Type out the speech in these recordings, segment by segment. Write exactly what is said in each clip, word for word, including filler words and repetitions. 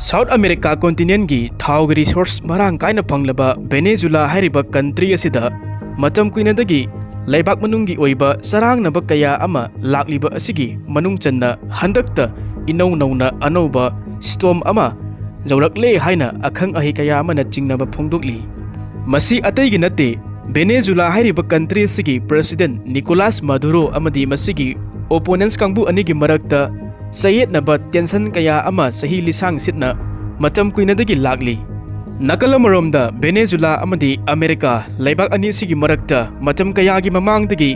South America continentꯀꯤ ꯊꯥꯎꯒꯤ resource ꯃꯔꯥꯡ ꯀꯥꯏꯅ ꯐꯪꯂꯕ Venezuela ꯍꯥꯏꯔꯤꯕ country ꯑꯁꯤꯗ ꯃꯇꯝ ꯀꯨꯏꯅꯗꯒꯤ ꯂꯩꯕꯥꯛ ꯃꯅꯨꯡꯒꯤ ꯑꯣꯏꯕ ꯆꯔꯥꯡꯅꯕ ꯀꯌꯥ ꯑꯃ ꯂꯥꯛꯂꯤꯕ ꯑꯁꯤꯒꯤ ꯃꯅꯨꯡ ꯆꯟꯅ ꯍꯟꯗꯛꯇ ꯏꯅꯧ ꯅꯧꯅ ꯑꯅꯧꯕ storm ꯑꯃ ꯌꯧꯔꯛꯂꯦ ꯍꯥꯏꯅ ꯑꯈꯪ ꯑꯍꯩ ꯀꯌꯥ ꯑꯃꯅ ꯆꯤꯡꯅꯕ ꯐꯣꯡꯗꯣꯛꯂꯤ꯫ ꯃꯁꯤ ꯑꯇꯩꯒꯤ ꯅꯠꯇꯦ, Venezuela ꯍꯥꯏꯔꯤꯕ country ꯑꯁꯤꯒꯤ president Nicolas Maduro ꯑꯃꯗꯤ ꯃꯁꯤꯒꯤ opponents ꯀꯥꯡꯕꯨ ꯑꯅꯤꯒꯤ ꯃꯔꯛꯇ ꯆꯌꯦꯠꯅꯕ tension ꯀꯌꯥ ꯑꯃ ꯆꯍꯤ ꯂꯤꯁꯥꯡ ꯁꯤꯠꯅ ꯃꯇꯝ ꯀꯨꯏꯅꯗꯒꯤ ꯂꯥꯛꯂꯤ꯫ ꯅꯥꯀꯜ ꯑꯃꯔꯣꯝꯗ Venezuela ꯑꯃꯗꯤ ꯑꯃꯦꯔꯤꯀꯥ ꯂꯩꯕꯥꯛ ꯑꯅꯤꯁꯤꯒꯤ ꯃꯔꯛꯇ ꯃꯇꯝ ꯀꯌꯥꯒꯤ ꯃꯃꯥꯡꯗꯒꯤ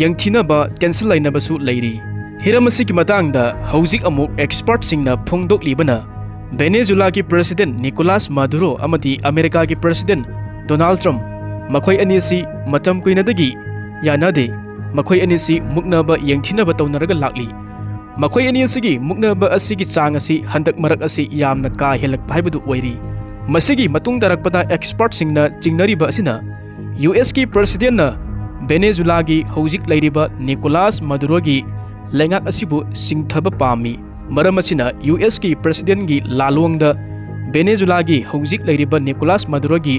ꯌꯦꯡꯊꯤꯅꯕ tension ꯂꯩꯅꯕꯁꯨ ꯂꯩꯔꯤ꯫ ꯍꯤꯔꯝ ꯑꯁꯤꯒꯤ ꯃꯇꯥꯡꯗ ꯍꯧꯖꯤꯛ ꯑꯃꯨꯛ expertꯁꯤꯡꯅ ꯐꯣꯡꯗꯣꯛꯂꯤꯕꯅ Venezuelaꯒꯤ president Nicolas Maduro ꯑꯃꯗꯤ ꯑꯃꯦꯔꯤꯀꯥꯒꯤ president Donald Trump ꯃꯈꯣꯏ ꯑꯅꯤꯁꯤ ꯃꯇꯝ ꯀꯨꯏꯅꯗꯒꯤ ꯌꯥꯅꯗꯦ꯫ ꯃꯈꯣꯏ ꯑꯅꯤꯁꯤ ꯃꯨꯛꯅꯕ ꯌꯦꯡꯊꯤꯅꯕ ꯇꯧꯅꯔꯒ ꯂꯥꯛꯂꯤ꯫ ꯃꯈꯣꯏ ꯑꯅꯤ ꯑꯁꯤꯒꯤ ꯃꯨꯛꯅꯕ ꯑꯁꯤꯒꯤ ꯆꯥꯡ ꯑꯁꯤ ꯍꯟꯗꯛ ꯃꯔꯛ ꯑꯁꯤ ꯌꯥꯝꯅ ꯀꯥ ꯍꯦꯜꯂꯛꯄ ꯍꯥꯏꯕꯗꯨ ꯑꯣꯏꯔꯤ꯫ ꯃꯁꯤꯒꯤ ꯃꯇꯨꯡ ꯇꯥꯔꯛꯄꯗ expertꯁꯤꯡꯅ ꯆꯤꯡꯅꯔꯤꯕ ꯑꯁꯤꯅ USꯀꯤ presidentꯅ Venezuelaꯒꯤ ꯍꯧꯖꯤꯛ ꯂꯩꯔꯤꯕ Nicolas Maduroꯒꯤ ꯂꯩꯉꯥꯛ ꯑꯁꯤꯕꯨ ꯆꯤꯡꯊꯕ ꯄꯥꯝꯃꯤ꯫ ꯃꯔꯝ ꯑꯁꯤꯅ USꯀꯤ presidentꯀꯤ ꯂꯥꯂꯣꯡꯗ Venezuelaꯒꯤ ꯍꯧꯖꯤꯛ ꯂꯩꯔꯤꯕ Nicolas Maduroꯒꯤ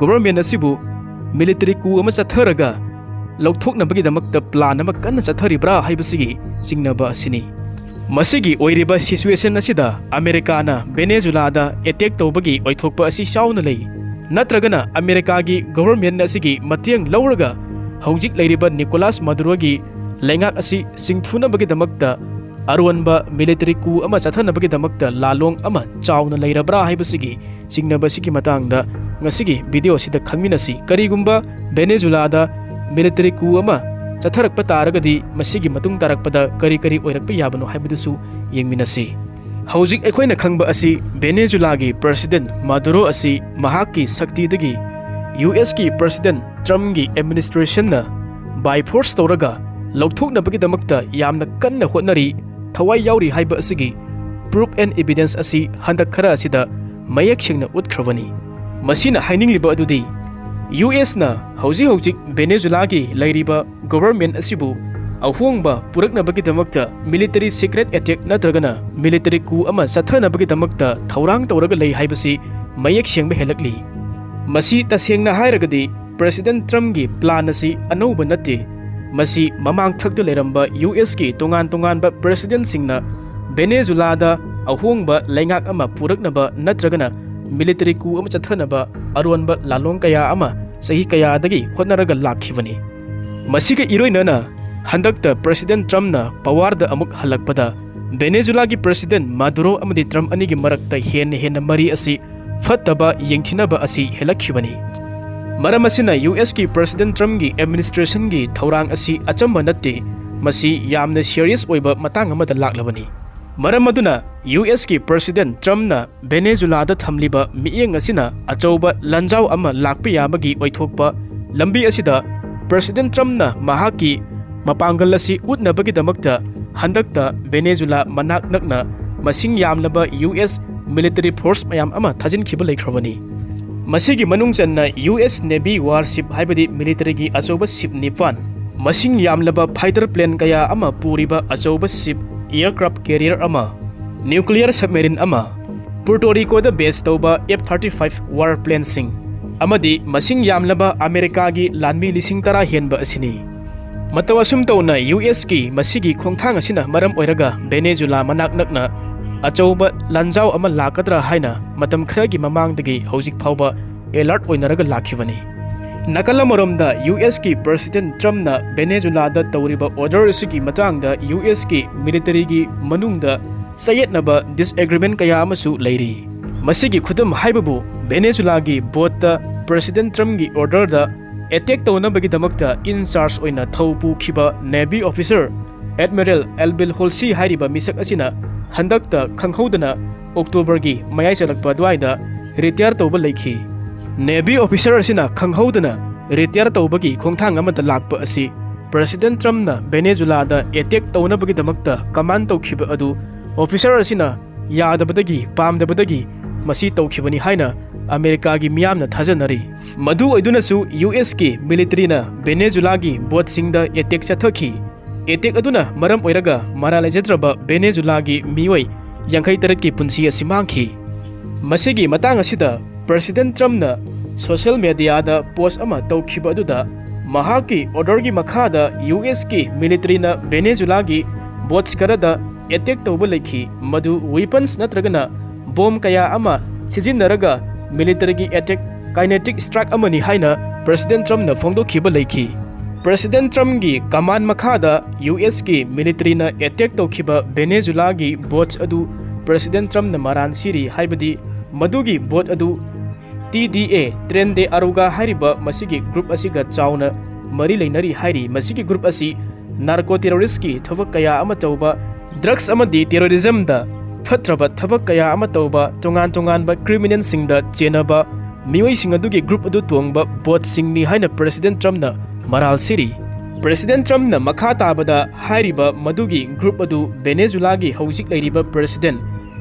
government ꯑꯁꯤꯕꯨ military coup ꯑꯃ ꯆꯠꯊꯔꯒ ꯂꯧꯊꯣꯛꯅꯕꯒꯤꯗꯃꯛꯇ plan ꯑꯃ ꯀꯟꯅ ꯆꯠꯊꯔꯤꯕ꯭ꯔꯥ ꯍꯥꯏꯕꯁꯤꯒꯤ ꯆꯤꯡꯅꯕ ꯑꯁꯤꯅꯤ꯫ ꯃꯁꯤꯒꯤ ꯑꯣꯏꯔꯤꯕ situation ꯑꯁꯤꯗ ꯑꯃꯦꯔꯤꯀꯥꯅ Venezuelaꯗ attack ꯇꯧꯕꯒꯤ ꯑꯣꯏꯊꯣꯛꯄ ꯑꯁꯤ ꯆꯥꯎꯅ ꯂꯩ꯫ ꯅꯠꯇ꯭ꯔꯒꯅ ꯑꯃꯦꯔꯤꯀꯥꯒꯤ government ꯑꯁꯤꯒꯤ ꯃꯇꯦꯡ ꯂꯧꯔꯒ ꯍꯧꯖꯤꯛ ꯂꯩꯔꯤꯕ Nicolas Maduroꯒꯤ ꯂꯩꯉꯥꯛ ꯑꯁꯤ ꯆꯤꯡꯊꯨꯅꯕꯒꯤꯗꯃꯛꯇ ꯑꯔꯣꯟꯕ military coup ꯑꯃ ꯆꯠꯊꯅꯕꯒꯤꯗꯃꯛꯇ ꯂꯥꯂꯣꯡ ꯑꯃ ꯆꯥꯎꯅ ꯂꯩꯔꯕ꯭ꯔꯥ ꯍꯥꯏꯕꯁꯤꯒꯤ ꯆꯤꯡꯅꯕꯁꯤꯒꯤ ꯃꯇꯥꯡꯗ ꯉꯁꯤꯒꯤ video ꯑꯁꯤꯗ ꯈꯪꯃꯤꯟꯅꯁꯤ꯫ ꯀꯔꯤꯒꯨꯝꯕ Venezuelaꯗ military coup ꯑꯃ ꯆꯠꯊꯔꯛꯄ ꯇꯥꯔꯒꯗꯤ ꯃꯁꯤꯒꯤ ꯃꯇꯨꯡ ꯇꯥꯔꯛꯄꯗ ꯀꯔꯤ ꯀꯔꯤ ꯑꯣꯏꯔꯛꯄ ꯌꯥꯕꯅꯣ ꯍꯥꯏꯕꯗꯨꯁꯨ ꯌꯦꯡꯃꯤꯟꯅꯁꯤ꯫ ꯍꯧꯖꯤꯛ ꯑꯩꯈꯣꯏꯅ ꯈꯪꯕ ꯑꯁꯤ Venezuelaꯒꯤ president Maduro ꯑꯁꯤ ꯃꯍꯥꯛꯀꯤ ꯁꯛꯇꯤꯗꯒꯤ USꯀꯤ president Trumpꯀꯤ administrationꯅ by force ꯇꯧꯔꯒ ꯂꯧꯊꯣꯛꯅꯕꯒꯤꯗꯃꯛꯇ ꯌꯥꯝꯅ ꯀꯟꯅ ꯍꯣꯠꯅꯔꯤ, ꯊꯋꯥꯏ ꯌꯥꯎꯔꯤ ꯍꯥꯏꯕ ꯑꯁꯤꯒꯤ proof and evidence ꯑꯁꯤ ꯍꯟꯗꯛ ꯈꯔ ꯑꯁꯤꯗ ꯃꯌꯦꯛ ꯁꯦꯡꯅ ꯎꯠꯈ꯭ꯔꯕꯅꯤ꯫ ꯃꯁꯤꯅ ꯍꯥꯏꯅꯤꯡꯂꯤꯕ ꯑꯗꯨꯗꯤ USꯅ ꯍꯧꯖꯤꯛ ꯍꯧꯖꯤꯛ Venezuelaꯒꯤ ꯂꯩꯔꯤꯕ government ꯑꯁꯤꯕꯨ ꯑꯍꯣꯡꯕ ꯄꯨꯔꯛꯅꯕꯒꯤꯗꯃꯛꯇ military secret attack ꯅꯠꯇ꯭ꯔꯒꯅ military coup ꯑꯃ ꯆꯠꯊꯅꯕꯒꯤꯗꯃꯛꯇ ꯊꯧꯔꯥꯡ ꯇꯧꯔꯒ ꯂꯩ ꯍꯥꯏꯕꯁꯤ ꯃꯌꯦꯛ ꯁꯦꯡꯕ ꯍꯦꯜꯂꯛꯂꯤ꯫ ꯃꯁꯤ ꯇꯁꯦꯡꯅ ꯍꯥꯏꯔꯒꯗꯤ President Trumpꯀꯤ plan ꯑꯁꯤ ꯑꯅꯧꯕ ꯅꯠꯇꯦ꯫ ꯃꯁꯤ ꯃꯃꯥꯡ ꯊꯛꯇ ꯂꯩꯔꯝꯕ USꯀꯤ ꯇꯣꯉꯥꯟ ꯇꯣꯉꯥꯟꯕ Presidentꯁꯤꯡꯅ ꯚꯦꯅꯦꯖꯨꯂꯥꯗ ꯑꯍꯣꯡꯕ ꯂꯩꯉꯥꯛ ꯑꯃ ꯄꯨꯔꯛꯅꯕ ꯅꯠꯇ꯭ꯔꯒꯅ military coup ꯑꯃ ꯆꯠꯊꯅꯕ ꯑꯔꯣꯟꯕ ꯂꯥꯂꯣꯡ ꯀꯌꯥ ꯑꯃ ꯆꯍꯤ ꯀꯌꯥꯗꯒꯤ ꯍꯣꯠꯅꯔꯒ ꯂꯥꯛꯈꯤꯕꯅꯤ꯫ ꯃꯁꯤꯒ ꯏꯔꯣꯏꯅꯅ ꯍꯟꯗꯛꯇ President Trumpꯅ powerꯗ ꯑꯃꯨꯛ ꯍꯜꯂꯛꯄꯗ ꯚꯦꯅꯦꯖꯨꯂꯥꯒꯤ President ꯃꯥꯗꯨꯔꯣ ꯑꯃꯗꯤ Trump ꯑꯅꯤꯒꯤ ꯃꯔꯛꯇ ꯍꯦꯟꯅ ꯍꯦꯟꯅ ꯃꯔꯤ ꯑꯁꯤ ꯐꯠꯇꯕ ꯌꯦꯡꯊꯤꯅꯕ ꯑꯁꯤ ꯍꯦꯜꯂꯛꯈꯤꯕꯅꯤ꯫ ꯃꯔꯝ ꯑꯁꯤꯅ USꯀꯤ President Trumpꯒꯤ administrationꯒꯤ ꯊꯧꯔꯥꯡ ꯑꯁꯤ ꯑꯆꯝꯕ ꯅꯠꯇꯦ꯫ ꯃꯁꯤ ꯌꯥꯝꯅ serious ꯑꯣꯏꯕ ꯃꯇꯥꯡ ꯑꯃꯗ ꯂꯥꯛꯂꯕꯅꯤ꯫ ꯃꯔꯝ ꯑꯗꯨꯅ USꯀꯤ President Trumpꯅ ꯚꯦꯅꯦꯖꯨꯂꯥꯗ ꯊꯝꯂꯤꯕ ꯃꯤꯠꯌꯦꯡ ꯑꯁꯤꯅ ꯑꯆꯧꯕ ꯂꯥꯟꯖꯥꯎ ꯑꯃ ꯂꯥꯛꯄ ꯌꯥꯕꯒꯤ ꯑꯣꯏꯊꯣꯛꯄ ꯂꯝꯕꯤ ꯑꯁꯤꯗ President Trumpꯅ ꯃꯍꯥꯛꯀꯤ ꯃꯄꯥꯡꯒꯜ ꯑꯁꯤ ꯎꯠꯅꯕꯒꯤꯗꯃꯛꯇ ꯍꯟꯗꯛꯇ ꯚꯦꯅꯦꯖꯨꯂꯥ ꯃꯅꯥꯛ ꯅꯛꯅ ꯃꯁꯤꯡ ꯌꯥꯝꯂꯕ US military force ꯃꯌꯥꯝ ꯑꯃ ꯊꯥꯖꯤꯟꯈꯤꯕ ꯂꯩꯈ꯭ꯔꯕꯅꯤ꯫ ꯃꯁꯤꯒꯤ ꯃꯅꯨꯡ ꯆꯟꯅ US Navy warship ꯍꯥꯏꯕꯗꯤ militaryꯒꯤ ꯑꯆꯧꯕ ship ꯅꯤꯄꯥꯟ, ꯃꯁꯤꯡ ꯌꯥꯝꯂꯕ fighter plane ꯀꯌꯥ ꯑꯃ ꯄꯨꯔꯤꯕ ꯑꯆꯧꯕ ship, aircraft carrier ꯑꯃ, nuclear submarine ꯑꯃ, Puerto Ricoꯗ base ꯇꯧꯕ F thirty-five war planeꯁꯤꯡ ꯑꯃꯗꯤ ꯃꯁꯤꯡ ꯌꯥꯝꯂꯕ ꯑꯃꯦꯔꯤꯀꯥꯒꯤ ꯂꯥꯟꯃꯤ ꯂꯤꯁꯤꯡ ꯇꯔꯥ ꯍꯦꯟꯕ ꯑꯁꯤꯅꯤ꯫ ꯃꯇꯧ ꯑꯁꯨꯝ ꯇꯧꯅ USꯀꯤ ꯃꯁꯤꯒꯤ ꯈꯣꯡꯊꯥꯡ ꯑꯁꯤꯅ ꯃꯔꯝ ꯑꯣꯏꯔꯒ ꯚꯦꯅꯦꯖꯨꯂꯥ ꯃꯅꯥꯛ ꯅꯛꯅ ꯑꯆꯧꯕ ꯂꯥꯟꯖꯥꯎ ꯑꯃ ꯂꯥꯛꯀꯗ꯭ꯔꯥ ꯍꯥꯏꯅ ꯃꯇꯝ ꯈꯔꯒꯤ ꯃꯃꯥꯡꯗꯒꯤ ꯍꯧꯖꯤꯛ ꯐꯥꯎꯕ alert ꯑꯣꯏꯅꯔꯒ ꯂꯥꯛꯈꯤꯕꯅꯤ꯫ ꯅꯥꯀꯜ ꯑꯃꯔꯣꯝꯗ USꯀꯤ President Trumpꯅ ꯚꯦꯅꯦꯖꯨꯂꯥꯗ ꯇꯧꯔꯤꯕ order ꯑꯁꯤꯒꯤ ꯃꯇꯥꯡꯗ USꯀꯤ militaryꯒꯤ ꯃꯅꯨꯡꯗ ꯆꯌꯦꯠꯅꯕ disagreement ꯀꯌꯥ ꯑꯃꯁꯨ ꯂꯩꯔꯤ꯫ ꯃꯁꯤꯒꯤ ꯈꯨꯗꯝ ꯍꯥꯏꯕꯕꯨ ꯚꯦꯅꯦꯖꯨꯂꯥꯒꯤ boatꯇ President Trumpꯒꯤ orderꯗ attack ꯇꯧꯅꯕꯒꯤꯗꯃꯛꯇ in charge ꯑꯣꯏꯅ ꯊꯧ ꯄꯨꯈꯤꯕ Navy officer Admiral Alvin Halsey ꯍꯥꯏꯔꯤꯕ ꯃꯤꯁꯛ ꯑꯁꯤꯅ ꯍꯟꯗꯛꯇ ꯈꯪꯍꯧꯗꯅ Octoberꯒꯤ ꯃꯌꯥꯏ ꯆꯜꯂꯛꯄ ꯑꯗꯨꯋꯥꯏꯗ retire ꯇꯧꯕ ꯂꯩꯈꯤ꯫ Navy officer ꯑꯁꯤꯅ ꯈꯪꯍꯧꯗꯅ retire ꯇꯧꯕꯒꯤ ꯈꯣꯡꯊꯥꯡ ꯑꯃꯗ ꯂꯥꯛꯄ ꯑꯁꯤ President Trumpꯅ ꯚꯦꯅꯦꯖꯨꯂꯥꯗ attack ꯇꯧꯅꯕꯒꯤꯗꯃꯛꯇ command ꯇꯧꯈꯤꯕ ꯑꯗꯨ officer ꯑꯁꯤꯅ ꯌꯥꯗꯕꯗꯒꯤ, ꯄꯥꯝꯗꯕꯗꯒꯤ ꯃꯁꯤ ꯇꯧꯈꯤꯕꯅꯤ ꯍꯥꯏꯅ ꯑꯃꯦꯔꯤꯀꯥꯒꯤ ꯃꯤꯌꯥꯝꯅ ꯊꯥꯖꯅꯔꯤ꯫ ꯃꯗꯨ ꯑꯣꯏꯗꯨꯅꯁꯨ USꯀꯤ militaryꯅ ꯚꯦꯅꯦꯖꯨꯂꯥꯒꯤ boatꯁꯤꯡꯗ attack ꯆꯠꯊꯈꯤ꯫ ꯑꯦꯇꯦꯛ ꯑꯗꯨꯅ ꯃꯔꯝ ꯑꯣꯏꯔꯒ ꯃꯔꯥꯜ ꯂꯩꯖꯗ꯭ꯔꯕ ꯚꯦꯅꯦꯖꯨꯂꯥꯒꯤ ꯃꯤꯑꯣꯏ ꯌꯥꯡꯈꯩ ꯇꯔꯦꯠꯀꯤ ꯄꯨꯟꯁꯤ ꯑꯁꯤ ꯃꯥꯡꯈꯤ꯫ ꯃꯁꯤꯒꯤ ꯃꯇꯥꯡ ꯑꯁꯤꯗ ꯄ꯭ꯔꯦꯁꯤꯗꯦꯟꯠ ꯇ꯭ꯔꯝꯞꯅ ꯁꯣꯁꯤꯌꯦꯜ ꯃꯦꯗꯤꯌꯥꯗ ꯄꯣꯁ ꯑꯃ ꯇꯧꯈꯤꯕ ꯑꯗꯨꯗ ꯃꯍꯥꯛꯀꯤ ꯑꯣꯔꯗꯔꯒꯤ ꯃꯈꯥꯗ ꯌꯨ ꯑꯦꯁꯀꯤ ꯃꯤꯂꯤꯇꯔꯤꯅ ꯚꯦꯅꯦꯖꯨꯂꯥꯒꯤ ꯕꯣꯠꯁ ꯈꯔꯗ ꯑꯦꯇꯦꯛ ꯇꯧꯕ ꯂꯩꯈꯤ, ꯃꯗꯨ ꯋꯤꯄꯟꯁ ꯅꯠꯇ꯭ꯔꯒꯅ ꯕꯣꯝ ꯀꯌꯥ ꯑꯃ ꯁꯤꯖꯤꯟꯅꯔꯒ ꯃꯤꯂꯤꯇꯔꯤꯒꯤ ꯑꯦꯇꯦꯛ, ꯀꯥꯏꯅꯦꯇꯤꯛ ꯁ꯭ꯇ꯭ꯔꯥꯏꯛ ꯑꯃꯅꯤ ꯍꯥꯏꯅ ꯄ꯭ꯔꯦꯁꯤꯗꯦꯟꯠ ꯇ꯭ꯔꯝꯞꯅ ꯐꯣꯡꯗꯣꯛꯈꯤꯕ ꯂꯩꯈꯤ꯫ ꯄ꯭ꯔꯦꯁꯤꯗꯦꯟꯠ ꯇ꯭ꯔꯝꯞꯒꯤ ꯀꯃꯥꯟ ꯃꯈꯥꯗ ꯌꯨ ꯑꯦꯁꯀꯤ ꯃꯤꯂꯤꯇꯔꯤꯅ ꯑꯦꯇꯦꯛ ꯇꯧꯈꯤꯕ ꯚꯦꯅꯦꯖꯨꯂꯥꯒꯤ ꯕꯣꯠꯁ ꯑꯗꯨ ꯄ꯭ꯔꯦꯁꯤꯗꯦꯟꯠ ꯇ꯭ꯔꯝꯞꯅ ꯃꯔꯥꯜ ꯁꯤꯔꯤ ꯍꯥꯏꯕꯗꯤ ꯃꯗꯨꯒꯤ ꯕꯣꯠ ꯑꯗꯨ ꯇꯤ ꯗꯤ ꯑꯦ, ꯇ꯭ꯔꯦꯟ ꯗꯦ ꯑꯔꯨꯒꯥ ꯍꯥꯏꯔꯤꯕ ꯃꯁꯤꯒꯤ ꯒ꯭ꯔꯨꯞ ꯑꯁꯤꯒ ꯆꯥꯎꯅ ꯃꯔꯤ ꯂꯩꯅꯔꯤ ꯍꯥꯏꯔꯤ꯫ ꯃꯁꯤꯒꯤ ꯒ꯭ꯔꯨꯞ ꯑꯁꯤ ꯅꯥꯔꯀꯣ ꯇꯦꯔꯣꯔꯤꯁ꯭ꯠꯀꯤ ꯊꯕꯛ ꯀꯌꯥ ꯑꯃ ꯇꯧꯕ, ꯗ꯭ꯔꯒꯁ ꯑꯃꯗꯤ ꯇꯦꯔꯣꯔꯤꯖꯝꯗ ꯐꯠꯇ꯭ꯔꯕ ꯊꯕꯛ ꯀꯌꯥ ꯑꯃ ꯇꯧꯕ, ꯇꯣꯉꯥꯟ ꯇꯣꯉꯥꯟꯕ ꯀ꯭ꯔꯤꯃꯤꯅꯦꯜꯁꯤꯡꯗ ꯆꯦꯟꯅꯕ ꯃꯤꯑꯣꯏꯁꯤꯡ ꯑꯗꯨꯒꯤ ꯒ꯭ꯔꯨꯞ ꯑꯗꯨ ꯇꯣꯡꯕ ꯕꯣꯠꯁꯤꯡꯅꯤ ꯍꯥꯏꯅ ꯄ꯭ꯔꯦꯁꯤꯗꯦꯟꯠ ꯇ꯭ꯔꯝꯞꯅ ꯃꯔꯥꯜ ꯁꯤꯔꯤ꯫ ꯄ꯭ꯔꯦꯁꯤꯗꯦꯟꯠ ꯇ꯭ꯔꯝꯞꯅ ꯃꯈꯥ ꯇꯥꯕꯗ ꯍꯥꯏꯔꯤꯕ ꯃꯗꯨꯒꯤ ꯒ꯭ꯔꯨꯞ ꯑꯗꯨ ꯚꯦꯅꯦꯖꯨꯂꯥꯒꯤ ꯍꯧꯖꯤꯛ ꯂꯩꯔꯤꯕ ꯄ꯭ꯔꯦꯁꯤꯗꯦꯟꯠ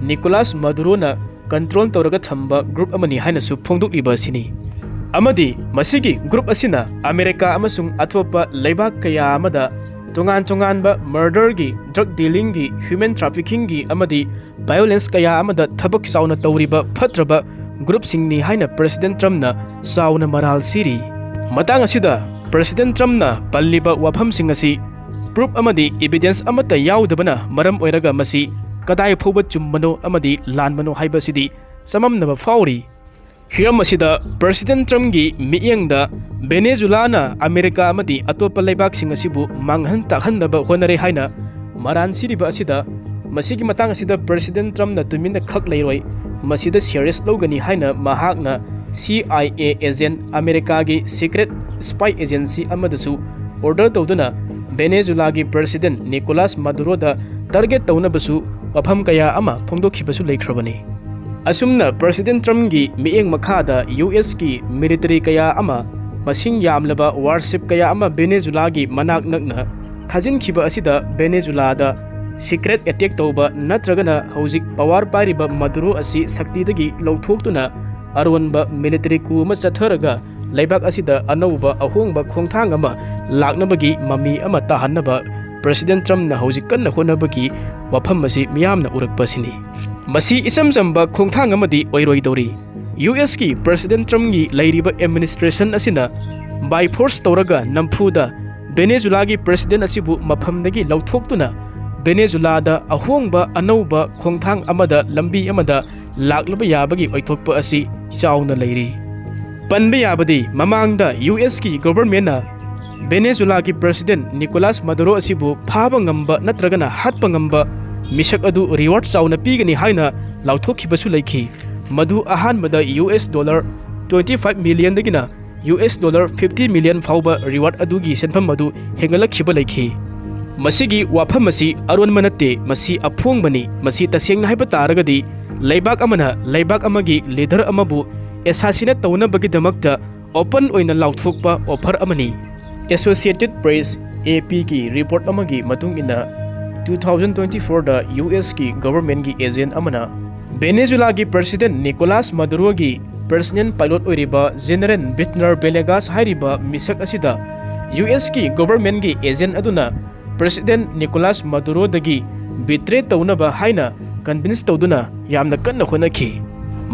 ꯅꯤꯀꯣꯂꯥꯁ ꯃꯗꯨꯔꯣꯅ ꯀꯟꯇ꯭ꯔꯣꯜ ꯇꯧꯔꯒ ꯊꯝꯕ ꯒ꯭ꯔꯨꯞ ꯑꯃꯅꯤ ꯍꯥꯏꯅꯁꯨ ꯐꯣꯡꯗꯣꯛꯂꯤꯕ ꯑꯁꯤꯅꯤ꯫ ꯑꯃꯗꯤ ꯃꯁꯤꯒꯤ ꯒ꯭ꯔꯨꯞ ꯑꯁꯤꯅ ꯑꯃꯦꯔꯤꯀꯥ ꯑꯃꯁꯨꯡ ꯑꯇꯣꯞꯄ ꯂꯩꯕꯥꯛ ꯀꯌꯥ ꯑꯃꯗ ꯇꯣꯉꯥꯟ ꯇꯣꯉꯥꯟꯕ ꯃꯔꯗꯔꯒꯤ, ꯗ꯭ꯔꯒ ꯗꯤꯂꯤꯡꯒꯤ, ꯍ꯭ꯌꯨꯃꯦꯟ ꯇ꯭ꯔꯥꯐꯤꯀꯤꯡꯒꯤ ꯑꯃꯗꯤ ꯚꯥꯏꯑꯣꯂꯦꯟꯁ ꯀꯌꯥ ꯑꯃꯗ ꯊꯕꯛ ꯆꯥꯎꯅ ꯇꯧꯔꯤꯕ ꯐꯠꯇ꯭ꯔꯕ ꯒ꯭ꯔꯨꯞꯁꯤꯡꯅꯤ ꯍꯥꯏꯅ ꯄ꯭ꯔꯦꯁꯤꯗꯦꯟꯠ ꯇ꯭ꯔꯝꯞꯅ ꯆꯥꯎꯅ ꯃꯔꯥꯜ ꯁꯤꯔꯤ꯫ ꯃꯇꯥꯡ ꯑꯁꯤꯗ ꯄ꯭ꯔꯦꯁꯤꯗꯦꯟꯠ ꯇ꯭ꯔꯝꯞꯅ ꯄꯜꯂꯤꯕ ꯋꯥꯐꯝꯁꯤꯡ ꯑꯁꯤ ꯄ꯭ꯔꯨꯐ ꯑꯃꯗꯤ ꯏꯕꯤꯗꯦꯟꯁ ꯑꯃꯠꯇ ꯌꯥꯎꯗꯕꯅ ꯃꯔꯝ ꯑꯣꯏꯔꯒ ꯃꯁꯤ ꯀꯗꯥꯏ ꯐꯥꯎꯕ ꯆꯨꯝꯕꯅꯣ ꯑꯃꯗꯤ ꯂꯥꯟꯕꯅꯣ ꯍꯥꯏꯕꯁꯤꯗꯤ ꯆꯃꯝꯅꯕ ꯐꯥꯎꯔꯤ꯫ ꯍꯤꯔꯝ ꯑꯁꯤꯗ ꯄ꯭ꯔꯦꯁꯤꯗꯦꯟꯠ ꯇ꯭ꯔꯝꯞꯒꯤ ꯃꯤꯠꯌꯦꯡꯗ ꯚꯦꯅꯦꯖꯨꯂꯥꯅ ꯑꯃꯦꯔꯤꯀꯥ ꯑꯃꯗꯤ ꯑꯇꯣꯞꯄ ꯂꯩꯕꯥꯛꯁꯤꯡ ꯑꯁꯤꯕꯨ ꯃꯥꯡꯍꯟ ꯇꯥꯛꯍꯟꯅꯕ ꯍꯣꯠꯅꯔꯦ ꯍꯥꯏꯅ ꯃꯔꯥꯟ ꯁꯤꯔꯤꯕ ꯑꯁꯤꯗ, ꯃꯁꯤꯒꯤ ꯃꯇꯥꯡ ꯑꯁꯤꯗ ꯄ꯭ꯔꯦꯁꯤꯗꯦꯟꯠ ꯇ꯭ꯔꯝꯞꯅ ꯇꯨꯃꯤꯟꯅ ꯈꯛ ꯂꯩꯔꯣꯏ, ꯃꯁꯤꯗ ꯁꯤꯔꯤꯌꯁ ꯂꯧꯒꯅꯤ ꯍꯥꯏꯅ ꯃꯍꯥꯛꯅ ꯁꯤ ꯑꯥꯏ ꯑꯦ ꯑꯦꯖꯦꯟꯠ, ꯑꯃꯦꯔꯤꯀꯥꯒꯤ ꯁꯤꯀ꯭ꯔꯦꯠ ꯁ꯭ꯄꯥꯏ ꯑꯦꯖꯦꯟꯁꯤ ꯑꯃꯗꯁꯨ ꯑꯣꯔꯗꯔ ꯇꯧꯗꯨꯅ ꯚꯦꯅꯦꯖꯨꯂꯥꯒꯤ ꯄ꯭ꯔꯦꯁꯤꯗꯦꯟꯠ ꯅꯤꯀꯣꯂꯥꯁ ꯃꯗꯨꯔꯣꯗ ꯇꯥꯔꯒꯦꯠ ꯇꯧꯅꯕꯁꯨ ꯋꯥꯐꯝ ꯀꯌꯥ ꯑꯃ ꯐꯣꯡꯗꯣꯛꯈꯤꯕꯁꯨ ꯂꯩꯈ꯭ꯔꯕꯅꯤ꯫ ꯑꯁꯨꯝꯅ ꯄ꯭ꯔꯦꯁꯤꯗꯦꯟꯠ ꯇ꯭ꯔꯝꯞꯒꯤ ꯃꯤꯠꯌꯦꯡ ꯃꯈꯥꯗ ꯌꯨ ꯑꯦꯁꯀꯤ ꯃꯤꯂꯤꯇꯔꯤ ꯀꯌꯥ ꯑꯃ, ꯃꯁꯤꯡ ꯌꯥꯝꯂꯕ ꯋꯥꯔꯁꯤꯞ ꯀꯌꯥ ꯑꯃ ꯚꯦꯅꯦꯖꯨꯂꯥꯒꯤ ꯃꯅꯥꯛ ꯅꯛꯅ ꯊꯥꯖꯤꯟꯈꯤꯕ ꯑꯁꯤꯗ ꯚꯦꯅꯦꯖꯨꯂꯥꯗ ꯁꯤꯀ꯭ꯔꯦꯠ ꯑꯦꯇꯦꯛ ꯇꯧꯕ ꯅꯠꯇ꯭ꯔꯒꯅ ꯍꯧꯖꯤꯛ ꯄꯋꯥꯔ ꯄꯥꯏꯔꯤꯕ ꯃꯗꯨꯔꯣ ꯑꯁꯤ ꯁꯛꯇꯤꯗꯒꯤ ꯂꯧꯊꯣꯛꯇꯨꯅ ꯑꯔꯣꯟꯕ ꯃꯤꯂꯤꯇꯔꯤ ꯀꯨ ꯑꯃ ꯆꯠꯊꯔꯒ ꯂꯩꯕꯥꯛ ꯑꯁꯤꯗ ꯑꯅꯧꯕ ꯑꯍꯣꯡꯕ ꯈꯣꯡꯊꯥꯡ ꯑꯃ ꯂꯥꯛꯅꯕꯒꯤ ꯃꯃꯤ ꯑꯃ ꯇꯥꯍꯟꯅꯕ ꯄ꯭ꯔꯦꯁꯤꯗꯦꯟ ꯇ꯭ꯔꯝꯞꯅ ꯍꯧꯖꯤꯛ ꯀꯟꯅ ꯍꯣꯠꯅꯕꯒꯤ ꯋꯥꯐꯝ ꯑꯁꯤ ꯃꯤꯌꯥꯝꯅ ꯎꯔꯛꯄ ꯑꯁꯤꯅꯤ꯫ ꯃꯁꯤ ꯏꯆꯝ ꯆꯝꯕ ꯈꯣꯡꯊꯥꯡ ꯑꯃꯗꯤ ꯑꯣꯏꯔꯣꯏꯗꯧꯔꯤ꯫ ꯌꯨ ꯑꯦꯁꯀꯤ ꯄ꯭ꯔꯦꯁꯤꯗꯦꯟ ꯇ꯭ꯔꯝꯞꯒꯤ ꯂꯩꯔꯤꯕ ꯑꯦꯗꯃꯤꯅꯤꯁꯇ꯭ꯔꯦꯁꯟ ꯑꯁꯤꯅ by force ꯇꯧꯔꯒ ꯅꯝꯐꯨꯗ ꯚꯦꯅꯦꯖꯨꯂꯥꯒꯤ ꯄ꯭ꯔꯦꯁꯤꯗꯦꯟ ꯑꯁꯤꯕꯨ ꯃꯐꯝꯗꯒꯤ ꯂꯧꯊꯣꯛꯇꯨꯅ ꯚꯦꯅꯦꯖꯨꯂꯥꯗ ꯑꯍꯣꯡꯕ ꯑꯅꯧꯕ ꯈꯣꯡꯊꯥꯡ ꯑꯃꯗ ꯂꯝꯕꯤ ꯑꯃꯗ ꯂꯥꯛꯂꯕ ꯌꯥꯕꯒꯤ ꯑꯣꯏꯊꯣꯛꯄ ꯑꯁꯤ ꯆꯥꯎꯅ ꯂꯩꯔꯤ꯫ ꯄꯟꯕ ꯌꯥꯕꯗꯤ ꯃꯃꯥꯡꯗ ꯌꯨ ꯑꯦꯁꯀꯤ ꯒꯣꯚꯔꯟꯃꯦꯟꯠꯅ ꯚꯦꯅꯦꯖꯨꯂꯥꯒꯤ ꯄ꯭ꯔꯦꯁꯤꯗꯦꯟꯠ ꯅꯤꯀꯣꯂꯥꯁ ꯃꯗꯨꯔꯣ ꯑꯁꯤꯕꯨ ꯐꯥꯕ ꯉꯝꯕ ꯅꯠꯇ꯭ꯔꯒꯅ ꯍꯥꯠꯄ ꯉꯝꯕ ꯃꯤꯁꯛ ꯑꯗꯨ ꯔꯤꯋꯥꯔꯗ ꯆꯥꯎꯅ ꯄꯤꯒꯅꯤ ꯍꯥꯏꯅ ꯂꯥꯎꯊꯣꯛꯈꯤꯕꯁꯨ ꯂꯩꯈꯤ꯫ ꯃꯗꯨ ꯑꯍꯥꯟꯕꯗ U S dollar twenty five ꯃꯤꯂꯤꯌꯟꯗꯒꯤꯅ U S dollar fifty million ꯐꯥꯎꯕ ꯔꯤꯋꯥꯔꯗ ꯑꯗꯨꯒꯤ ꯁꯦꯟꯐꯝ ꯑꯗꯨ ꯍꯦꯟꯒꯠꯂꯛꯈꯤꯕ ꯂꯩꯈꯤ꯫ ꯃꯁꯤꯒꯤ ꯋꯥꯐꯝ ꯑꯁꯤ ꯑꯔꯣꯟꯕ ꯅꯠꯇꯦ, ꯃꯁꯤ ꯑꯐꯣꯡꯕꯅꯤ꯫ ꯃꯁꯤ ꯇꯁꯦꯡꯅ ꯍꯥꯏꯕ ꯇꯥꯔꯒꯗꯤ, ꯂꯩꯕꯥꯛ ꯑꯃꯅ ꯂꯩꯕꯥꯛ ꯑꯃꯒꯤ ꯂꯤꯗꯔ ꯑꯃꯕꯨ ꯑꯦꯁꯥꯁꯤꯅꯦꯠ ꯇꯧꯅꯕꯒꯤꯗꯃꯛꯇ ꯑꯣꯄꯟ ꯑꯣꯏꯅ ꯂꯥꯎꯊꯣꯛꯄ ꯑꯣꯐꯔ ꯑꯃꯅꯤ꯫ ꯑꯦꯁꯣꯁꯤꯌꯦꯇꯦꯗ ꯄ꯭ꯔꯦꯁ, ꯑꯦ ꯄꯤꯒꯤ ꯔꯤꯄꯣꯔꯠ ꯑꯃꯒꯤ ꯃꯇꯨꯡ ꯏꯟꯅ, ꯇꯨ ꯊꯥꯎꯖꯟ ꯇ꯭ꯋꯦꯟꯇꯤ ꯐꯣꯔꯗ ꯌꯨ ꯑꯦꯁꯀꯤ ꯒꯣꯚꯔꯟꯃꯦꯟꯠꯀꯤ ꯑꯦꯖꯦꯟꯠ ꯑꯃꯅ ꯚꯦꯅꯦꯖꯨꯂꯥꯒꯤ ꯄ꯭ꯔꯦꯁꯤꯗꯦꯟꯠ ꯅꯤꯀꯣꯂꯥꯁ ꯃꯗꯨꯔꯣꯒꯤ ꯄꯔꯁꯅꯦꯜ ꯄꯥꯏꯂꯣꯠ ꯑꯣꯏꯔꯤꯕ ꯖꯦꯅꯔꯦꯜ ꯕꯤꯠꯅꯔ ꯕꯦꯂꯦꯒꯥꯁ ꯍꯥꯏꯔꯤꯕ ꯃꯤꯁꯛ ꯑꯁꯤꯗ ꯌꯨ ꯑꯦꯁꯀꯤ ꯒꯣꯚꯔꯟꯃꯦꯟꯠꯀꯤ ꯑꯦꯖꯦꯟꯠ ꯑꯗꯨꯅ ꯄ꯭ꯔꯦꯁꯤꯗꯦꯟꯠ ꯅꯤꯀꯣꯂꯥꯁ ꯃꯗꯨꯔꯣꯗꯒꯤ ꯕꯤꯇ꯭ꯔꯦ ꯇꯧꯅꯕ ꯍꯥꯏꯅ ꯀꯟꯚꯤꯟꯁ ꯇꯧꯗꯨꯅ ꯌꯥꯝꯅ ꯀꯟꯅ ꯍꯣꯠꯅꯈꯤ꯫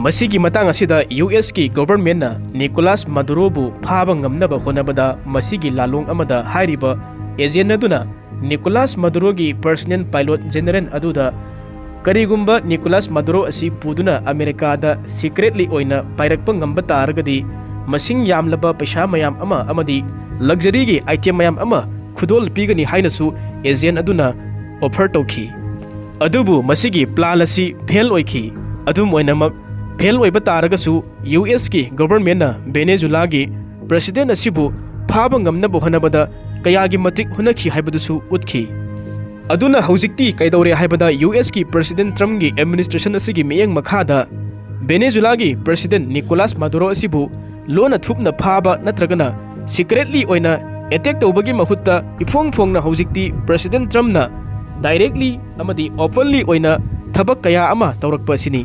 ꯃꯁꯤꯒꯤ ꯃꯇꯥꯡ ꯑꯁꯤꯗ ꯌꯨ ꯑꯦꯁꯀꯤ ꯒꯣꯚꯔꯟꯃꯦꯟꯠꯅ ꯅꯤꯀꯣꯂꯥꯁ ꯃꯗꯨꯔꯣꯕꯨ ꯐꯥꯕ ꯉꯝꯅꯕ ꯍꯣꯠꯅꯕꯗ ꯃꯁꯤꯒꯤ ꯂꯥꯂꯣꯡ ꯑꯃꯗ ꯍꯥꯏꯔꯤꯕ ꯑꯦꯖꯦꯟꯠ ꯑꯗꯨꯅ ꯅꯤꯀꯣꯂꯥꯁ ꯃꯗꯨꯔꯣꯒꯤ ꯄꯔꯁꯅꯦꯜ ꯄꯥꯏꯂꯣꯠ ꯖꯦꯅꯔꯦꯜ ꯑꯗꯨꯗ ꯀꯔꯤꯒꯨꯝꯕ ꯅꯤꯀꯣꯂꯥꯁ ꯃꯗꯨꯔꯣ ꯑꯁꯤ ꯄꯨꯗꯨꯅ ꯑꯃꯦꯔꯤꯀꯥꯗ ꯁꯤꯀ꯭ꯔꯦꯠꯂꯤ ꯑꯣꯏꯅ ꯄꯥꯏꯔꯛꯄ ꯉꯝꯕ ꯇꯥꯔꯒꯗꯤ ꯃꯁꯤꯡ ꯌꯥꯝꯂꯕ ꯄꯩꯁꯥ ꯃꯌꯥꯝ ꯑꯃ ꯑꯃꯗꯤ ꯂꯛꯖꯔꯤꯒꯤ ꯑꯥꯏꯇꯦꯝ ꯃꯌꯥꯝ ꯑꯃ ꯈꯨꯗꯣꯜ ꯄꯤꯒꯅꯤ ꯍꯥꯏꯅꯁꯨ ꯑꯦꯖꯦꯟꯠ ꯑꯗꯨꯅ ꯑꯣꯐꯔ ꯇꯧꯈꯤ꯫ ꯑꯗꯨꯕꯨ ꯃꯁꯤꯒꯤ ꯄ꯭ꯂꯥꯟ ꯑꯁꯤ ꯐꯦꯜ ꯑꯣꯏꯈꯤ꯫ ꯑꯗꯨꯝ ꯑꯣꯏꯅꯃꯛ, ꯐꯦꯜ ꯑꯣꯏꯕ ꯇꯥꯔꯒꯁꯨ ꯌꯨ ꯑꯦꯁꯀꯤ ꯒꯣꯚꯔꯟꯃꯦꯟꯠꯅ ꯚꯦꯅꯦꯖꯨꯂꯥꯒꯤ ꯄ꯭ꯔꯦꯁꯤꯗꯦꯟꯠ ꯑꯁꯤꯕꯨ ꯐꯥꯕ ꯉꯝꯅꯕ ꯍꯣꯠꯅꯕꯗ ꯀꯌꯥꯒꯤ ꯃꯇꯤꯛ ꯍꯣꯠꯅꯈꯤ ꯍꯥꯏꯕꯗꯨꯁꯨ ꯎꯠꯈꯤ꯫ ꯑꯗꯨꯅ ꯍꯧꯖꯤꯛꯇꯤ ꯀꯩꯗꯧꯔꯦ ꯍꯥꯏꯕꯗ, ꯌꯨ ꯑꯦꯁꯀꯤ ꯄ꯭ꯔꯦꯁꯤꯗꯦꯟꯠ ꯇ꯭ꯔꯝꯞꯒꯤ ꯑꯦꯗꯃꯤꯅꯤꯁꯇ꯭ꯔꯦꯁꯟ ꯑꯁꯤꯒꯤ ꯃꯤꯠꯌꯦꯡ ꯃꯈꯥꯗ ꯚꯦꯅꯦꯖꯨꯂꯥꯒꯤ ꯄ꯭ꯔꯦꯁꯤꯗꯦꯟꯠ ꯅꯤꯀꯣꯂꯥꯁ ꯃꯗꯨꯔꯣ ꯑꯁꯤꯕꯨ ꯂꯣꯟꯅ ꯊꯨꯞꯅ ꯐꯥꯕ ꯅꯠꯇ꯭ꯔꯒꯅ ꯁꯤꯀ꯭ꯔꯦꯠꯂꯤ ꯑꯣꯏꯅ ꯑꯦꯇꯦꯛ ꯇꯧꯕꯒꯤ ꯃꯍꯨꯠꯇ ꯏꯐꯣꯡ ꯐꯣꯡꯅ ꯍꯧꯖꯤꯛꯇꯤ ꯄ꯭ꯔꯦꯁꯤꯗꯦꯟꯠ ꯇ꯭ꯔꯝꯞꯅ ꯗꯥꯏꯔꯦꯛꯂꯤ ꯑꯃꯗꯤ ꯑꯣꯄꯟꯂꯤ ꯑꯣꯏꯅ ꯊꯕꯛ ꯀꯌꯥ ꯑꯃ ꯇꯧꯔꯛꯄ ꯑꯁꯤꯅꯤ꯫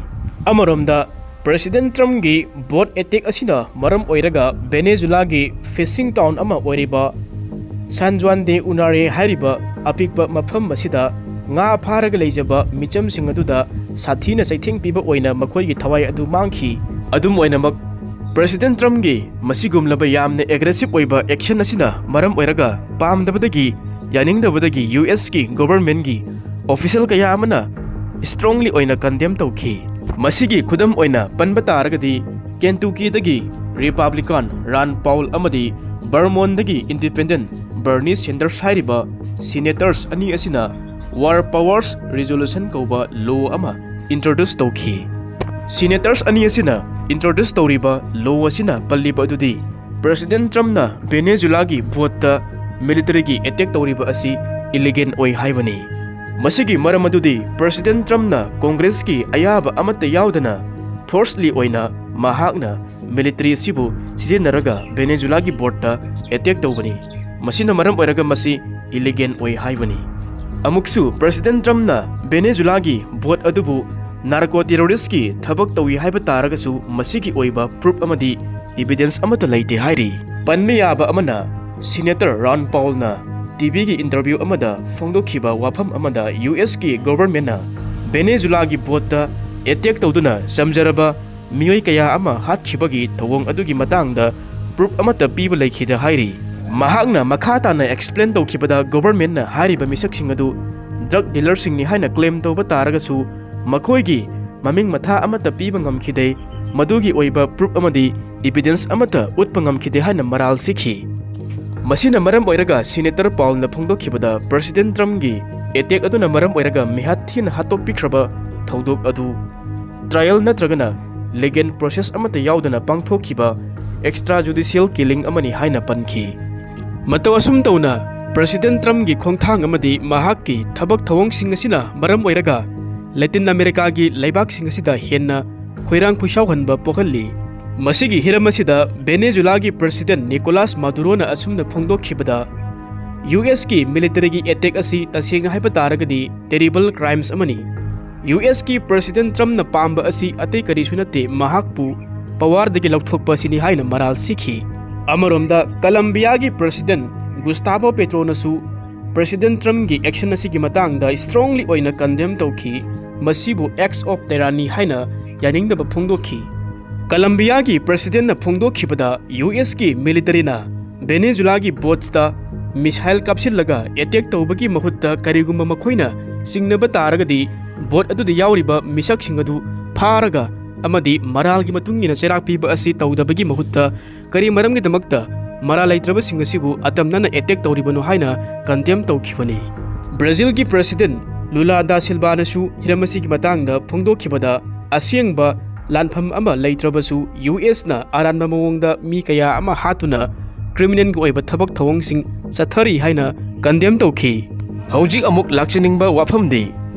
ꯑꯃꯔꯣꯝꯗ, ꯄ꯭ꯔꯦꯁꯤꯗꯦꯟꯠ ꯇ꯭ꯔꯝꯞꯒꯤ ꯕꯣꯠ ꯑꯦꯇꯦꯛ ꯑꯁꯤꯅ ꯃꯔꯝ ꯑꯣꯏꯔꯒ ꯚꯦꯅꯦꯖꯨꯂꯥꯒꯤ ꯐꯤꯁꯤꯡ ꯇꯥꯎꯟ ꯑꯃ ꯑꯣꯏꯔꯤꯕ ꯁꯥꯟ ꯖ꯭ꯋꯥꯟ ꯗꯦ ꯎꯅꯥꯔꯦ ꯍꯥꯏꯔꯤꯕ ꯑꯄꯤꯛꯄ ꯃꯐꯝ ꯑꯁꯤꯗ ꯉꯥ ꯐꯥꯔꯒ ꯂꯩꯖꯕ ꯃꯤꯆꯝꯁꯤꯡ ꯑꯗꯨꯗ ꯁꯥꯊꯤꯅ ꯆꯩꯊꯦꯡ ꯄꯤꯕ ꯑꯣꯏꯅ ꯃꯈꯣꯏꯒꯤ ꯊꯋꯥꯏ ꯑꯗꯨ ꯃꯥꯡꯈꯤ꯫ ꯑꯗꯨꯝ ꯑꯣꯏꯅꯃꯛ, ꯄ꯭ꯔꯦꯁꯤꯗꯦꯟ ꯇ꯭ꯔꯝꯞꯀꯤ ꯃꯁꯤꯒꯨꯝꯂꯕ ꯌꯥꯝꯅ ꯑꯦꯒ꯭ꯔꯦꯁꯤꯚ ꯑꯣꯏꯕ ꯑꯦꯛꯁꯟ ꯑꯁꯤꯅ ꯃꯔꯝ ꯑꯣꯏꯔꯒ ꯄꯥꯝꯗꯕꯗꯒꯤ, ꯌꯥꯅꯤꯡꯗꯕꯗꯒꯤ ꯌꯨ ꯑꯦꯁꯀꯤ ꯒꯣꯚꯔꯟꯃꯦꯟꯠꯀꯤ ꯑꯣꯐꯤꯁꯤꯌꯦꯜ ꯀꯌꯥ ꯑꯃꯅ ꯁ꯭ꯇꯔꯣꯡꯂꯤ ꯑꯣꯏꯅ ꯀꯟꯗꯦꯝ ꯇꯧꯈꯤ꯫ ꯃꯁꯤꯒꯤ ꯈꯨꯗꯝ ꯑꯣꯏꯅ ꯄꯟꯕ ꯇꯥꯔꯒꯗꯤ, ꯀꯦꯟꯇꯨꯀꯤꯗꯒꯤ ꯔꯤꯄꯕ꯭ꯂꯤꯀꯥꯟ ꯔꯥꯟ ꯄꯥꯎꯜ ꯑꯃꯗꯤ ꯕꯔꯃꯣꯟꯗꯒꯤ ꯏꯟꯗꯤꯄꯦꯟꯗꯦꯟꯠ ꯕꯔꯅꯤ ꯁꯦꯟꯗꯔꯁ ꯍꯥꯏꯔꯤꯕ ꯁꯤꯅꯦꯇꯔꯁ ꯑꯅꯤ ꯑꯁꯤꯅ ꯋꯥꯔ ꯄꯥꯋꯔꯁ ꯔꯤꯖꯣꯂꯨꯁꯟ ꯀꯧꯕ ꯂꯣ ꯑꯃ ꯏꯟꯇ꯭ꯔꯣꯗ꯭ꯌꯨꯁ ꯇꯧꯈꯤ꯫ ꯁꯤꯅꯦꯇꯔꯁ ꯑꯅꯤ ꯑꯁꯤꯅ ꯏꯟꯇ꯭ꯔꯣꯗ꯭ꯌꯨꯁ ꯇꯧꯔꯤꯕ ꯂꯣ ꯑꯁꯤꯅ ꯄꯜꯂꯤꯕ ꯑꯗꯨꯗꯤ, ꯄ꯭ꯔꯦꯁꯤꯗꯦꯟ ꯇ꯭ꯔꯝꯞꯅ ꯚꯦꯅꯦꯖꯨꯂꯥꯒꯤ ꯚꯣꯠꯇ ꯃꯤꯂꯤꯇꯔꯤꯒꯤ ꯑꯦꯇꯦꯛ ꯇꯧꯔꯤꯕ ꯑꯁꯤ ꯏꯂꯤꯒꯦꯟ ꯑꯣꯏ ꯍꯥꯏꯕꯅꯤ꯫ ꯃꯁꯤꯒꯤ ꯃꯔꯝ ꯑꯗꯨꯗꯤ, ꯄ꯭ꯔꯦꯁꯤꯗꯦꯟ ꯇ꯭ꯔꯝꯞꯅ ꯀꯣꯡꯒ꯭ꯔꯦꯁꯀꯤ ꯑꯌꯥꯕ ꯑꯃꯠꯇ ꯌꯥꯎꯗꯅ ꯐꯣꯔꯁꯂꯤ ꯑꯣꯏꯅ ꯃꯍꯥꯛꯅ ꯃꯤꯂꯤꯇꯔꯤ ꯑꯁꯤꯕꯨ ꯁꯤꯖꯤꯟꯅꯔꯒ ꯚꯦꯅꯦꯖꯨꯂꯥꯒꯤ ꯚꯣꯠꯇ ꯑꯦꯇꯦꯛ ꯇꯧꯕꯅꯤ꯫ ꯃꯁꯤꯅ ꯃꯔꯝ ꯑꯣꯏꯔꯒ ꯃꯁꯤ ꯏꯂꯤꯒꯦꯟ ꯑꯣꯏ ꯍꯥꯏꯕꯅꯤ꯫ ꯑꯃꯨꯛꯁꯨ, ꯄ꯭ꯔꯦꯁꯤꯗꯦꯟ ꯇ꯭ꯔꯝꯞꯅ ꯚꯦꯅꯦꯖꯨꯂꯥꯒꯤ ꯚꯣꯠ ꯑꯗꯨꯕꯨ ꯅꯥꯔꯀꯣ ꯇꯦꯔꯣꯔꯤꯁꯀꯤ ꯊꯕꯛ ꯇꯧꯏ ꯍꯥꯏꯕ ꯇꯥꯔꯒꯁꯨ, ꯃꯁꯤꯒꯤ ꯑꯣꯏꯕ ꯄ꯭ꯔꯨꯐ ꯑꯃꯗꯤ ꯏꯕꯤꯗꯦꯟꯁ ꯑꯃꯠꯇ ꯂꯩꯇꯦ ꯍꯥꯏꯔꯤ꯫ ꯄꯟꯕ ꯌꯥꯕ ꯑꯃꯅ, ꯁꯤꯅꯦꯇꯔ ꯔꯥꯟ ꯄꯥꯎꯜꯅ ꯇꯤ ꯚꯤꯒꯤ ꯏꯟꯇꯔꯚ꯭ꯌꯨ ꯑꯃꯗ ꯐꯣꯡꯗꯣꯛꯈꯤꯕ ꯋꯥꯐꯝ ꯑꯃꯗ, ꯌꯨ ꯑꯦꯁꯀꯤ ꯒꯣꯚꯔꯟꯃꯦꯟꯠꯅ ꯚꯦꯅꯦꯖꯨꯂꯥꯒꯤ ꯚꯣꯠꯇ ꯑꯦꯇꯦꯛ ꯇꯧꯗꯨꯅ ꯆꯝꯖꯔꯕ ꯃꯤꯑꯣꯏ ꯀꯌꯥ ꯑꯃ ꯍꯥꯠꯈꯤꯕꯒꯤ ꯊꯧꯑꯣꯡ ꯑꯗꯨꯒꯤ ꯃꯇꯥꯡꯗ ꯄ꯭ꯔꯨꯐ ꯑꯃꯠꯇ ꯄꯤꯕ ꯂꯩꯈꯤꯗꯦ ꯍꯥꯏꯔꯤ꯫ ꯃꯍꯥꯛꯅ ꯃꯈꯥ ꯇꯥꯅ ꯑꯦꯛꯁꯄ꯭ꯂꯦꯟ ꯇꯧꯈꯤꯕꯗ, ꯒꯣꯚꯔꯟꯃꯦꯟꯠꯅ ꯍꯥꯏꯔꯤꯕ ꯃꯤꯁꯛꯁꯤꯡ ꯑꯗꯨ ꯗ꯭ꯔꯒ ꯗꯤꯂꯔꯁꯤꯡꯅꯤ ꯍꯥꯏꯅ ꯀ꯭ꯂꯦꯝ ꯇꯧꯕ ꯇꯥꯔꯒꯁꯨ, ꯃꯈꯣꯏꯒꯤ ꯃꯃꯤꯡ ꯃꯊꯥ ꯑꯃꯠꯇ ꯄꯤꯕ ꯉꯝꯈꯤꯗꯦ꯫ ꯃꯗꯨꯒꯤ ꯑꯣꯏꯕ ꯄ꯭ꯔꯨꯐ ꯑꯃꯗꯤ ꯏꯕꯤꯗꯦꯟꯁ ꯑꯃꯠꯇ ꯎꯠꯄ ꯉꯝꯈꯤꯗꯦ ꯍꯥꯏꯅ ꯃꯔꯥꯜ ꯁꯤꯈꯤ꯫ ꯃꯁꯤꯅ ꯃꯔꯝ ꯑꯣꯏꯔꯒ, ꯁꯤꯅꯦꯇꯔ ꯄꯥꯎꯜꯅ ꯐꯣꯡꯗꯣꯛꯈꯤꯕꯗ, ꯄ꯭ꯔꯦꯁꯤꯗꯦꯟ ꯇ꯭ꯔꯝꯞꯀꯤ ꯑꯦꯇꯦꯛ ꯑꯗꯨꯅ ꯃꯔꯝ ꯑꯣꯏꯔꯒ ꯃꯤꯍꯥꯠ ꯊꯤꯅ ꯍꯥꯠꯇꯣꯛꯄꯤꯈ꯭ꯔꯕ ꯊꯧꯗꯣꯛ ꯑꯗꯨ ꯇ꯭ꯔꯥꯏꯌꯦꯜ ꯅꯠꯇ꯭ꯔꯒꯅ ꯂꯤꯒꯦꯜ ꯄ꯭ꯔꯣꯁꯦꯁ ꯑꯃꯠꯇ ꯌꯥꯎꯗꯅ ꯄꯥꯡꯊꯣꯛꯈꯤꯕ ꯑꯦꯛꯁꯇ꯭ꯔꯥ ꯖꯨꯗꯤꯁꯤꯌꯦꯜ ꯀꯤꯂꯤꯡ ꯑꯃꯅꯤ ꯍꯥꯏꯅ ꯄꯟꯈꯤ꯫ ꯃꯇꯧ ꯑꯁꯨꯝ ꯇꯧꯅ, ꯄ꯭ꯔꯦꯁꯤꯗꯦꯟ ꯇ꯭ꯔꯝꯞꯀꯤ ꯈꯣꯡꯊꯥꯡ ꯑꯃꯗꯤ ꯃꯍꯥꯛꯀꯤ ꯊꯕꯛ ꯊꯧꯑꯣꯡꯁꯤꯡ ꯑꯁꯤꯅ ꯃꯔꯝ ꯑꯣꯏꯔꯒ ꯂꯦꯇꯤꯟ ꯑꯃꯦꯔꯤꯀꯥꯒꯤ ꯂꯩꯕꯥꯛꯁꯤꯡ ꯑꯁꯤꯗ ꯍꯦꯟꯅ ꯈꯣꯏꯔꯥꯡ ꯈꯣꯏꯁꯥꯎꯍꯟꯕ ꯄꯣꯛꯍꯜꯂꯤ꯫ ꯃꯁꯤꯒꯤ ꯍꯤꯔꯝ ꯑꯁꯤꯗ ꯚꯦꯅꯦꯖꯨꯂꯥꯒꯤ ꯄ꯭ꯔꯦꯁꯤꯗꯦꯟ ꯅꯤꯀꯣꯂꯥꯁ ꯃꯥꯗꯨꯔꯣꯅ ꯑꯁꯨꯝꯅ ꯐꯣꯡꯗꯣꯛꯈꯤꯕꯗ, ꯌꯨ ꯑꯦꯁꯀꯤ ꯃꯤꯂꯤꯇꯔꯤꯒꯤ ꯑꯦꯇꯦꯛ ꯑꯁꯤ ꯇꯁꯦꯡꯅ ꯍꯥꯏꯕ ꯇꯥꯔꯒꯗꯤ ꯇꯦꯔꯤꯕꯜ ꯀ꯭ꯔꯥꯏꯝꯁ ꯑꯃꯅꯤ꯫ ꯌꯨ ꯑꯦꯁꯀꯤ ꯄ꯭ꯔꯦꯁꯤꯗꯦꯟ ꯇ꯭ꯔꯝꯞꯅ ꯄꯥꯝꯕ ꯑꯁꯤ ꯑꯇꯩ ꯀꯔꯤꯁꯨ ꯅꯠꯇꯦ, ꯃꯍꯥꯛꯄꯨ ꯄꯋꯥꯔꯗꯒꯤ ꯂꯧꯊꯣꯛꯄ ꯑꯁꯤꯅꯤ ꯍꯥꯏꯅ ꯃꯔꯥꯜ ꯁꯤꯈꯤ꯫ ꯑꯃꯔꯣꯝꯗ, ꯀꯂꯝꯕꯤꯌꯥꯒꯤ ꯄ꯭ꯔꯦꯁꯤꯗꯦꯟ ꯒꯨꯁꯇꯥꯕꯣ ꯄꯦꯇ꯭ꯔꯣꯅꯁꯨ ꯄ꯭ꯔꯦꯁꯤꯗꯦꯟ ꯇ꯭ꯔꯝꯞꯀꯤ ꯑꯦꯛꯁꯟ ꯑꯁꯤꯒꯤ ꯃꯇꯥꯡꯗ ꯏꯁꯇ꯭ꯔꯣꯡꯂꯤ ꯑꯣꯏꯅ ꯀꯟꯗꯦꯝ ꯇꯧꯈꯤ, ꯃꯁꯤꯕꯨ ꯑꯦꯛꯁ ꯑꯣꯐ ꯇꯦꯔꯥꯅꯤ ꯍꯥꯏꯅ ꯌꯥꯅꯤꯡꯗꯕ ꯐꯣꯡꯗꯣꯛꯈꯤ꯫ ꯀꯂꯝꯕꯤꯌꯥꯒꯤ ꯄ꯭ꯔꯦꯁꯤꯗꯦꯟꯅ ꯐꯣꯡꯗꯣꯛꯈꯤꯕꯗ, ꯌꯨ ꯑꯦꯁꯀꯤ ꯃꯤꯂꯤꯇꯔꯤꯅ ꯚꯦꯅꯦꯖꯨꯂꯥꯒꯤ ꯕꯣꯠꯇ ꯃꯤꯁꯥꯏꯜ ꯀꯥꯞꯁꯤꯜꯂꯒ ꯑꯦꯇꯦꯛ ꯇꯧꯕꯒꯤ ꯃꯍꯨꯠꯇ ꯀꯔꯤꯒꯨꯝꯕ ꯃꯈꯣꯏꯅ ꯆꯤꯡꯅꯕ ꯇꯥꯔꯒꯗꯤ ꯕꯣꯠ ꯑꯗꯨꯗ ꯌꯥꯎꯔꯤꯕ ꯃꯤꯁꯛꯁꯤꯡ ꯑꯗꯨ ꯐꯥꯔꯒ ꯑꯃꯗꯤ ꯃꯔꯥꯜꯒꯤ ꯃꯇꯨꯡ ꯏꯟꯅ ꯆꯩꯔꯥꯛ ꯄꯤꯕ ꯑꯁꯤ ꯇꯧꯗꯕꯒꯤ ꯃꯍꯨꯠꯇ ꯀꯔꯤ ꯃꯔꯝꯒꯤꯗꯃꯛꯇ ꯃꯔꯥꯜ ꯂꯩꯇ꯭ꯔꯕꯁꯤꯡ ꯑꯁꯤꯕꯨ ꯑꯇꯝꯅꯅ ꯑꯦꯇꯦꯛ ꯇꯧꯔꯤꯕꯅꯣ ꯍꯥꯏꯅ ꯀꯟꯗꯦꯝ ꯇꯧꯈꯤꯕꯅꯤ꯫ ꯕ꯭ꯔꯥꯖꯤꯜꯒꯤ ꯄ꯭ꯔꯦꯁꯤꯗꯦꯟ ꯂꯨꯂꯥ ꯗꯥ ꯁꯤꯜꯕꯥꯅꯁꯨ ꯍꯤꯔꯝ ꯑꯁꯤꯒꯤ ꯃꯇꯥꯡꯗ ꯐꯣꯡꯗꯣꯛꯈꯤꯕꯗ, ꯑꯁꯦꯡꯕ ꯂꯥꯟꯐꯝ ꯑꯃ ꯂꯩꯇ꯭ꯔꯕꯁꯨ ꯌꯨ ꯑꯦꯁꯅ ꯑꯔꯥꯟꯕ ꯃꯑꯣꯡꯗ ꯃꯤ ꯀꯌꯥ ꯑꯃ ꯍꯥꯠꯇꯨꯅ ꯀ꯭ꯔꯤꯃꯤꯅꯦꯜꯒꯤ ꯑꯣꯏꯕ ꯊꯕꯛ ꯊꯧꯑꯣꯡꯁꯤꯡ ꯆꯠꯊꯔꯤ ꯍꯥꯏꯅ ꯀꯟꯗꯦꯝ ꯇꯧꯈꯤ꯫ ꯍꯧꯖꯤꯛ ꯑꯃꯨꯛ ꯂꯥꯛꯆꯅꯤꯡꯕ ꯋꯥꯐꯝꯗꯤ,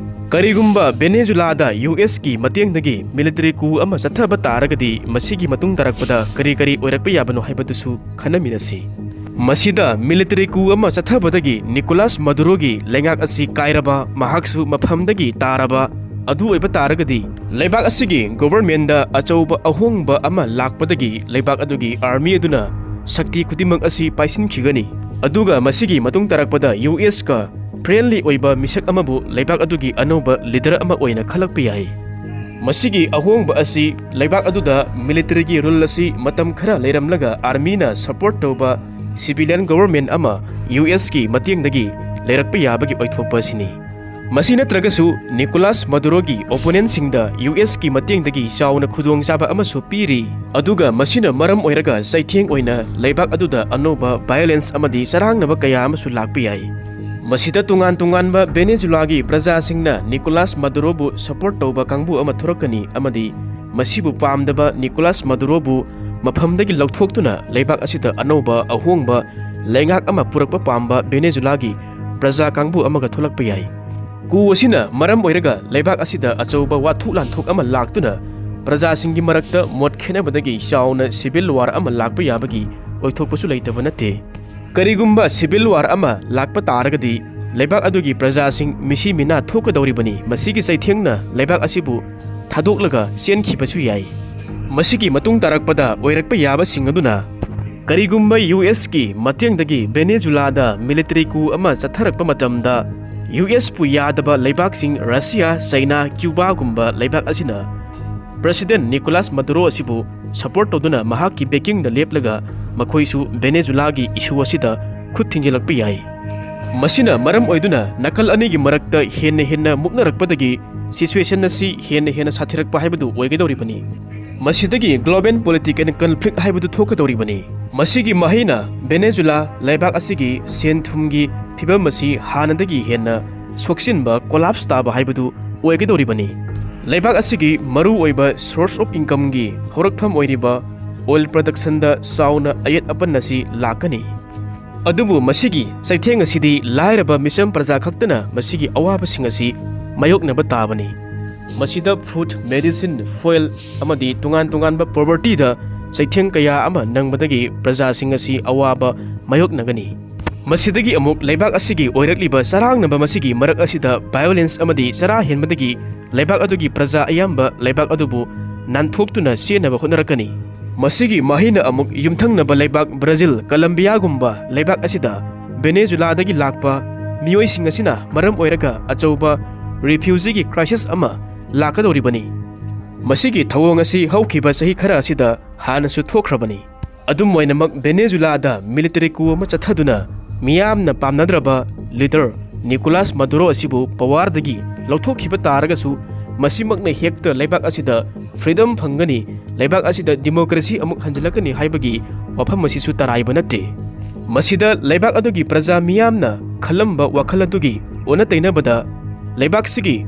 ꯀꯔꯤꯒꯨꯝꯕ ꯚꯦꯅꯦꯖꯨꯂꯥꯗ ꯌꯨ ꯑꯦꯁꯀꯤ ꯃꯇꯦꯡꯗꯒꯤ ꯃꯤꯂꯤꯇꯔꯤ ꯀꯨ ꯑꯃ ꯆꯠꯊꯕ ꯇꯥꯔꯒꯗꯤ ꯃꯁꯤꯒꯤ ꯃꯇꯨꯡ ꯇꯥꯔꯛꯄꯗ ꯀꯔꯤ ꯀꯔꯤ ꯑꯣꯏꯔꯛꯄ ꯌꯥꯕꯅꯣ ꯍꯥꯏꯕꯗꯨꯁꯨ ꯈꯟꯅꯃꯤꯟꯅꯁꯤ꯫ ꯃꯁꯤꯗ ꯃꯤꯂꯤꯇꯔꯤ ꯀꯨ ꯑꯃ ꯆꯠꯊꯕꯗꯒꯤ ꯅꯤꯀꯣꯂꯥꯁ ꯃꯗꯨꯔꯣꯒꯤ ꯂꯩꯉꯥꯛ ꯑꯁꯤ ꯀꯥꯏꯔꯕ, ꯃꯍꯥꯛꯁꯨ ꯃꯐꯝꯗꯒꯤ ꯇꯥꯔꯕ ꯑꯗꯨ ꯑꯣꯏꯕ ꯇꯥꯔꯒꯗꯤ, ꯂꯩꯕꯥꯛ ꯑꯁꯤꯒꯤ ꯒꯣꯚꯔꯟꯃꯦꯟꯗ ꯑꯆꯧꯕ ꯑꯍꯣꯡꯕ ꯑꯃ ꯂꯥꯛꯄꯗꯒꯤ ꯂꯩꯕꯥꯛ ꯑꯗꯨꯒꯤ ꯑꯥꯔꯃꯤ ꯑꯗꯨꯅ ꯁꯛꯇꯤ ꯈꯨꯗꯤꯡꯃꯛ ꯑꯁꯤ ꯄꯥꯏꯁꯤꯟꯈꯤꯒꯅꯤ꯫ ꯑꯗꯨꯒ ꯃꯁꯤꯒꯤ ꯃꯇꯨꯡ ꯇꯥꯔꯛꯄꯗ ꯌꯨ ꯑꯦꯁꯀ ꯐ꯭ꯔꯦꯟꯂꯤ ꯑꯣꯏꯕ ꯃꯤꯁꯛ ꯑꯃꯕꯨ ꯂꯩꯕꯥꯛ ꯑꯗꯨꯒꯤ ꯑꯅꯧꯕ ꯂꯤꯗꯔ ꯑꯃ ꯑꯣꯏꯅ ꯈꯜꯂꯛꯄ ꯌꯥꯏ꯫ ꯃꯁꯤꯒꯤ ꯑꯍꯣꯡꯕ ꯑꯁꯤ ꯂꯩꯕꯥꯛ ꯑꯗꯨꯗ ꯃꯤꯂꯤꯇꯔꯤꯒꯤ ꯔꯨꯜ ꯑꯁꯤ ꯃꯇꯝ ꯈꯔ ꯂꯩꯔꯝꯂꯒ ꯑꯥꯔꯃꯤꯅ ꯁꯄꯣꯔꯠ ꯇꯧꯕ ꯁꯤꯚꯤꯂꯤꯌꯟ ꯒꯣꯚꯔꯟꯃꯦꯟ ꯑꯃ ꯌꯨ ꯑꯦꯁꯀꯤ ꯃꯇꯦꯡꯗꯒꯤ ꯂꯩꯔꯛꯄ ꯌꯥꯕꯒꯤ ꯑꯣꯏꯊꯣꯛꯄ ꯑꯁꯤꯅꯤ꯫ ꯃꯁꯤ ꯅꯠꯇ꯭ꯔꯒꯁꯨ ꯅꯤꯀꯣꯂꯥꯁ ꯃꯗꯨꯔꯣꯒꯤ ꯑꯣꯄꯣꯅꯦꯟꯁꯤꯡꯗ ꯌꯨ ꯑꯦꯁꯀꯤ ꯃꯇꯦꯡꯗꯒꯤ ꯆꯥꯎꯅ ꯈꯨꯗꯣꯡꯆꯥꯕ ꯑꯃꯁꯨ ꯄꯤꯔꯤ, ꯑꯗꯨꯒ ꯃꯁꯤꯅ ꯃꯔꯝ ꯑꯣꯏꯔꯒ ꯆꯩꯊꯦꯡ ꯑꯣꯏꯅ ꯂꯩꯕꯥꯛ ꯑꯗꯨꯗ ꯑꯅꯧꯕ ꯚꯥꯏꯑꯣꯂꯦꯟꯁ ꯑꯃꯗꯤ ꯆꯔꯥꯡꯅꯕ ꯀꯌꯥ ꯑꯃꯁꯨ ꯂꯥꯛꯄ ꯌꯥꯏ꯫ ꯃꯁꯤꯗ ꯇꯣꯉꯥꯟ ꯇꯣꯉꯥꯟꯕ ꯚꯦꯅꯦꯖꯨꯂꯥꯒꯤ ꯄ꯭ꯔꯖꯥꯁꯤꯡꯅ ꯅꯤꯀꯣꯂꯥꯁ ꯃꯗꯨꯔꯣꯕꯨ ꯁꯄꯣꯔꯠ ꯇꯧꯕ ꯀꯥꯡꯕꯨ ꯑꯃ ꯊꯣꯔꯛꯀꯅꯤ ꯑꯃꯗꯤ ꯃꯁꯤꯕꯨ ꯄꯥꯝꯗꯕ ꯅꯤꯀꯣꯂꯥꯁ ꯃꯗꯨꯔꯣꯕꯨ ꯃꯐꯝꯗꯒꯤ ꯂꯧꯊꯣꯛꯇꯨꯅ ꯂꯩꯕꯥꯛ ꯑꯁꯤꯗ ꯑꯅꯧꯕ ꯑꯍꯣꯡꯕ ꯂꯩꯉꯥꯛ ꯑꯃ ꯄꯨꯔꯛꯄ ꯄꯥꯝꯕ ꯚꯦꯅꯦꯖꯨꯂꯥꯒꯤ ꯄ꯭ꯔꯖꯥ ꯀꯥꯡꯕꯨ ꯑꯃꯒ ꯊꯣꯛꯂꯛꯄ ꯌꯥꯏ꯫ ꯀꯨ ꯑꯁꯤꯅ ꯃꯔꯝ ꯑꯣꯏꯔꯒ ꯂꯩꯕꯥꯛ ꯑꯁꯤꯗ ꯑꯆꯧꯕ ꯋꯥꯊꯣꯛ ꯂꯥꯟꯊꯣꯛ ꯑꯃ ꯂꯥꯛꯇꯨꯅ ꯄ꯭ꯔꯖꯥꯁꯤꯡꯒꯤ ꯃꯔꯛꯇ ꯃꯣꯠ ꯈꯦꯠꯅꯕꯗꯒꯤ ꯆꯥꯎꯅ ꯁꯤꯚꯤꯜ ꯋꯥꯔ ꯑꯃ ꯂꯥꯛꯄ ꯌꯥꯕꯒꯤ ꯑꯣꯏꯊꯣꯛꯄꯁꯨ ꯂꯩꯇꯕ ꯅꯠꯇꯦ꯫ ꯀꯔꯤꯒꯨꯝꯕ ꯁꯤꯚꯤꯜ ꯋꯥꯔ ꯑꯃ ꯂꯥꯛꯄ ꯇꯥꯔꯒꯗꯤ ꯂꯩꯕꯥꯛ ꯑꯗꯨꯒꯤ ꯄ꯭ꯔꯖꯥꯁꯤꯡ ꯃꯤꯁꯤ ꯃꯤꯅꯥ ꯊꯣꯛꯀꯗꯧꯔꯤꯕꯅꯤ꯫ ꯃꯁꯤꯒꯤ ꯆꯩꯊꯦꯡꯅ ꯂꯩꯕꯥꯛ ꯑꯁꯤꯕꯨ ꯊꯥꯗꯣꯛꯂꯒ ꯆꯦꯟꯈꯤꯕꯁꯨ ꯌꯥꯏ꯫ ꯃꯁꯤꯒꯤ ꯃꯇꯨꯡ ꯇꯥꯔꯛꯄꯗ ꯑꯣꯏꯔꯛꯄ ꯌꯥꯕꯁꯤꯡ ꯑꯗꯨꯅ ꯀꯔꯤꯒꯨꯝꯕ ꯌꯨ ꯑꯦꯁꯀꯤ ꯃꯇꯦꯡꯗꯒꯤ ꯚꯦꯅꯦꯖꯨꯂꯥꯗ ꯃꯤꯂꯤꯇꯔꯤ ꯀꯨ ꯑꯃ ꯆꯠꯊꯔꯛꯄ ꯃꯇꯝꯗ, ꯌꯨ ꯑꯦꯁꯄꯨ ꯌꯥꯗꯕ ꯂꯩꯕꯥꯛꯁꯤꯡ ꯔꯁꯤꯌꯥ, ꯆꯩꯅꯥ, ꯀ꯭ꯌꯨꯕꯥꯒꯨꯝꯕ ꯂꯩꯕꯥꯛ ꯑꯁꯤꯅ ꯄ꯭ꯔꯦꯁꯤꯗꯦꯟꯠ ꯅꯤꯀꯣꯂꯥꯁ ꯃꯗꯨꯔꯣ ꯑꯁꯤꯕꯨ ꯁꯄꯣꯔꯠ ꯇꯧꯗꯨꯅ ꯃꯍꯥꯛꯀꯤ ꯕꯦꯀꯤꯡꯗ ꯂꯦꯞꯂꯒ ꯃꯈꯣꯏꯁꯨ ꯚꯦꯅꯦꯖꯨꯂꯥꯒꯤ ꯏꯁꯨ ꯑꯁꯤꯗ ꯈꯨꯠ ꯊꯤꯡꯖꯤꯜꯂꯛꯄ ꯌꯥꯏ꯫ ꯃꯁꯤꯅ ꯃꯔꯝ ꯑꯣꯏꯗꯨꯅ ꯅꯥꯀꯜ ꯑꯅꯤꯒꯤ ꯃꯔꯛꯇ ꯍꯦꯟꯅ ꯍꯦꯟꯅ ꯃꯨꯛꯅꯔꯛꯄꯗꯒꯤ ꯁꯤꯆꯨꯋꯦꯁꯟ ꯑꯁꯤ ꯍꯦꯟꯅ ꯍꯦꯟꯅ ꯁꯥꯊꯤꯔꯛꯄ ꯍꯥꯏꯕꯗꯨ ꯑꯣꯏꯒꯗꯧꯔꯤꯕꯅꯤ꯫ ꯃꯁꯤꯗꯒꯤ global political conflict ꯍꯥꯏꯕꯗꯨ ꯊꯣꯛꯀꯗꯧꯔꯤꯕꯅꯤ꯫ ꯃꯁꯤꯒꯤ ꯃꯍꯩꯅ ꯚꯦꯅꯦꯖꯨꯂꯥ ꯂꯩꯕꯥꯛ ꯑꯁꯤꯒꯤ ꯁꯦꯟ ꯊꯨꯝꯒꯤ ꯐꯤꯕꯝ ꯑꯁꯤ ꯍꯥꯟꯅꯗꯒꯤ ꯍꯦꯟꯅ ꯁꯣꯛꯆꯤꯟꯕ, ꯀꯣꯂꯥꯞꯁ ꯇꯥꯕ ꯍꯥꯏꯕꯗꯨ ꯑꯣꯏꯒꯗꯧꯔꯤꯕꯅꯤ꯫ ꯂꯩꯕꯥꯛ ꯑꯁꯤꯒꯤ ꯃꯔꯨꯑꯣꯏꯕ source of incomeꯒꯤ ꯍꯧꯔꯛꯐꯝ ꯑꯣꯏꯔꯤꯕ oil productionꯗ ꯆꯥꯎꯅ ꯑꯌꯦꯠ ꯑꯄꯟ ꯑꯁꯤ ꯂꯥꯛꯀꯅꯤ꯫ ꯑꯗꯨꯕꯨ ꯃꯁꯤꯒꯤ ꯆꯩꯊꯦꯡ ꯑꯁꯤꯗꯤ ꯂꯥꯏꯔꯕ ꯃꯤꯆꯝ ꯄ꯭ꯔꯖꯥ ꯈꯛꯇꯅ ꯃꯁꯤꯒꯤ ꯑꯋꯥꯕꯁꯤꯡ ꯑꯁꯤ ꯃꯥꯌꯣꯛꯅꯕ ꯇꯥꯕꯅꯤ꯫ ꯃꯁꯤꯗ food, medicine, fuel ꯑꯃꯗꯤ ꯇꯣꯉꯥꯟ ꯇꯣꯉꯥꯟꯕ povertyꯗ ꯆꯩꯊꯦꯡ ꯀꯌꯥ ꯑꯃ ꯅꯪꯕꯗꯒꯤ ꯄ꯭ꯔꯖꯥꯁꯤꯡ ꯑꯁꯤ ꯑꯋꯥꯕ ꯃꯥꯌꯣꯛꯅꯒꯅꯤ꯫ ꯃꯁꯤꯗꯒꯤ ꯑꯃꯨꯛ ꯂꯩꯕꯥꯛ ꯑꯁꯤꯒꯤ ꯑꯣꯏꯔꯛꯂꯤꯕ ꯆꯔꯥꯡꯅꯕ ꯃꯁꯤꯒꯤ ꯃꯔꯛ ꯑꯁꯤꯗ violence ꯑꯃꯗꯤ ꯆꯔꯥ ꯍꯦꯟꯕꯗꯒꯤ ꯂꯩꯕꯥꯛ ꯑꯗꯨꯒꯤ ꯄ꯭ꯔꯖꯥ ꯑꯌꯥꯝꯕ ꯂꯩꯕꯥꯛ ꯑꯗꯨꯕꯨ ꯅꯥꯟꯊꯣꯛꯇꯨꯅ ꯆꯦꯟꯅꯕ ꯍꯣꯠꯅꯔꯛꯀꯅꯤ꯫ ꯃꯁꯤꯒꯤ ꯃꯍꯩꯅ ꯑꯃꯨꯛ ꯌꯨꯝꯊꯪꯅꯕ ꯂꯩꯕꯥꯛ ꯕ꯭ꯔꯥꯖꯤꯜ, ꯀꯂꯝꯕꯤꯌꯥꯒꯨꯝꯕ ꯂꯩꯕꯥꯛ ꯑꯁꯤꯗ ꯚꯦꯅꯦꯖꯨꯂꯥꯗꯒꯤ ꯂꯥꯛꯄ ꯃꯤꯑꯣꯏꯁꯤꯡ ꯑꯁꯤꯅ ꯃꯔꯝ ꯑꯣꯏꯔꯒ ꯑꯆꯧꯕ refugeeꯒꯤ crisis ꯑꯃ ꯂꯥꯛꯀꯗꯧꯔꯤꯕꯅꯤ꯫ ꯃꯁꯤꯒꯤ ꯊꯧꯑꯣꯡ ꯑꯁꯤ ꯍꯧꯈꯤꯕ ꯆꯍꯤ ꯈꯔ ꯑꯁꯤꯗ ꯍꯥꯟꯅꯁꯨ ꯊꯣꯛꯈ꯭ꯔꯕꯅꯤ꯫ ꯑꯗꯨꯝ ꯑꯣꯏꯅꯃꯛ, ꯚꯦꯅꯦꯖꯨꯂꯥꯗ ꯃꯤꯂꯤꯇꯔꯤ coup ꯑꯃ ꯆꯠꯊꯗꯨꯅ ꯃꯤꯌꯥꯝꯅ ꯄꯥꯝꯅꯗ꯭ꯔꯕ leader ꯅꯤꯀꯣꯂꯥꯁ ꯃꯗꯨꯔꯣ ꯑꯁꯤꯕꯨ powerꯗꯒꯤ ꯂꯧꯊꯣꯛꯈꯤꯕ ꯇꯥꯔꯒꯁꯨ, ꯃꯁꯤꯃꯛꯅ ꯍꯦꯛꯇ ꯂꯩꯕꯥꯛ ꯑꯁꯤꯗ freedom ꯐꯪꯒꯅꯤ, ꯂꯩꯕꯥꯛ ꯑꯁꯤꯗ democracy ꯑꯃꯨꯛ ꯍꯟꯖꯤꯜꯂꯛꯀꯅꯤ ꯍꯥꯏꯕꯒꯤ ꯋꯥꯐꯝ ꯑꯁꯤꯁꯨ ꯇꯔꯥꯏꯕ ꯅꯠꯇꯦ꯫ ꯃꯁꯤꯗ ꯂꯩꯕꯥꯛ ꯑꯗꯨꯒꯤ ꯄ꯭ꯔꯖꯥ ꯃꯤꯌꯥꯝꯅ ꯈꯜꯂꯝꯕ ꯋꯥꯈꯜ ꯑꯗꯨꯒꯤ ꯑꯣꯟꯅ ꯇꯩꯅꯕꯗ, ꯂꯩꯕꯥꯛꯁꯤꯒꯤ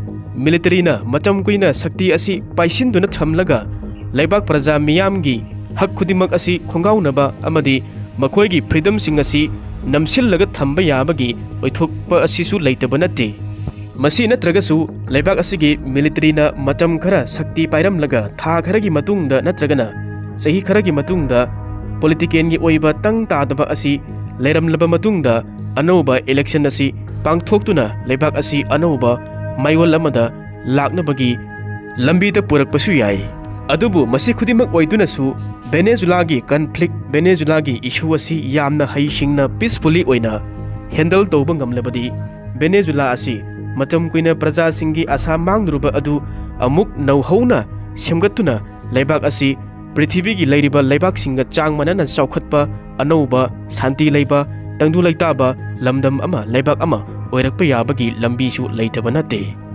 ꯃꯤꯂꯤꯇꯔꯤꯅ ꯃꯇꯝ ꯀꯨꯏꯅ ꯁꯛꯇꯤ ꯑꯁꯤ ꯄꯥꯏꯁꯤꯟꯗꯨꯅ ꯊꯝꯂꯒ, ꯂꯩꯕꯥꯛ ꯄ꯭ꯔꯖꯥ ꯃꯤꯌꯥꯝꯒꯤ ꯍꯛ ꯈꯨꯗꯤꯡꯃꯛ ꯑꯁꯤ ꯈꯣꯡꯒꯥꯎꯅꯕ ꯑꯃꯗꯤ ꯃꯈꯣꯏꯒꯤ freedomꯁꯤꯡ ꯑꯁꯤ ꯅꯝꯁꯤꯜꯂꯒ ꯊꯝꯕ ꯌꯥꯕꯒꯤ ꯑꯣꯏꯊꯣꯛꯄ ꯑꯁꯤꯁꯨ ꯂꯩꯇꯕ ꯅꯠꯇꯦ꯫ ꯃꯁꯤ ꯅꯠꯇ꯭ꯔꯒꯁꯨ, ꯂꯩꯕꯥꯛ ꯑꯁꯤꯒꯤ ꯃꯤꯂꯤꯇꯔꯤꯅ ꯃꯇꯝ ꯈꯔ ꯁꯛꯇꯤ ꯄꯥꯏꯔꯝꯂꯒ, ꯊꯥ ꯈꯔꯒꯤ ꯃꯇꯨꯡꯗ ꯅꯠꯇ꯭ꯔꯒꯅ ꯆꯍꯤ ꯈꯔꯒꯤ ꯃꯇꯨꯡꯗ, politicianꯒꯤ ꯑꯣꯏꯕ ꯇꯪ ꯇꯥꯗꯕ ꯑꯁꯤ ꯂꯩꯔꯝꯂꯕ ꯃꯇꯨꯡꯗ, ꯑꯅꯧꯕ election ꯑꯁꯤ ꯄꯥꯡꯊꯣꯛꯇꯨꯅ ꯂꯩꯕꯥꯛ ꯑꯁꯤ ꯑꯅꯧꯕ ꯃꯌꯣꯜ ꯑꯃꯗ ꯂꯥꯛꯅꯕꯒꯤ ꯂꯝꯕꯤꯗ ꯄꯨꯔꯛꯄꯁꯨ ꯌꯥꯏ꯫ ꯑꯗꯨꯕꯨ ꯃꯁꯤ ꯈꯨꯗꯤꯡꯃꯛ ꯑꯣꯏꯗꯨꯅꯁꯨ ꯚꯦꯅꯦꯖꯨꯂꯥꯒꯤ ꯀꯟꯐ꯭ꯂꯤꯛ, ꯚꯦꯅꯦꯖꯨꯂꯥꯒꯤ ꯏꯁꯨ ꯑꯁꯤ ꯌꯥꯝꯅ ꯍꯩꯁꯤꯡꯅ ꯄꯤꯁꯐꯨꯜꯂꯤ ꯑꯣꯏꯅ ꯍꯦꯟꯗꯜ ꯇꯧꯕ ꯉꯝꯂꯕꯗꯤ ꯚꯦꯅꯦꯖꯨꯂꯥ ꯑꯁꯤ ꯃꯇꯝ ꯀꯨꯏꯅ ꯄ꯭ꯔꯖꯥꯁꯤꯡꯒꯤ ꯑꯁꯥ ꯃꯥꯡꯂꯨꯔꯕ ꯑꯗꯨ ꯑꯃꯨꯛ ꯅꯧꯍꯧꯅ ꯁꯦꯝꯒꯠꯇꯨꯅ ꯂꯩꯕꯥꯛ ꯑꯁꯤ ꯄ꯭ꯔꯤꯊꯤꯕꯤꯒꯤ ꯂꯩꯔꯤꯕ ꯂꯩꯕꯥꯛꯁꯤꯡꯒ ꯆꯥꯡ ꯃꯥꯟꯅꯅ ꯆꯥꯎꯈꯠꯄ, ꯑꯅꯧꯕ, ꯁꯥꯟꯇꯤ ꯂꯩꯕ, ꯇꯪꯗꯨ ꯂꯩꯇꯥꯕ ꯂꯝꯗꯝ ꯑꯃ, ꯂꯩꯕꯥꯛ ꯑꯃ ꯑꯣꯏꯔꯛꯄ ꯌꯥꯕꯒꯤ ꯂꯝꯕꯤꯁꯨ ꯂꯩꯇꯕ ꯅꯠꯇꯦ꯫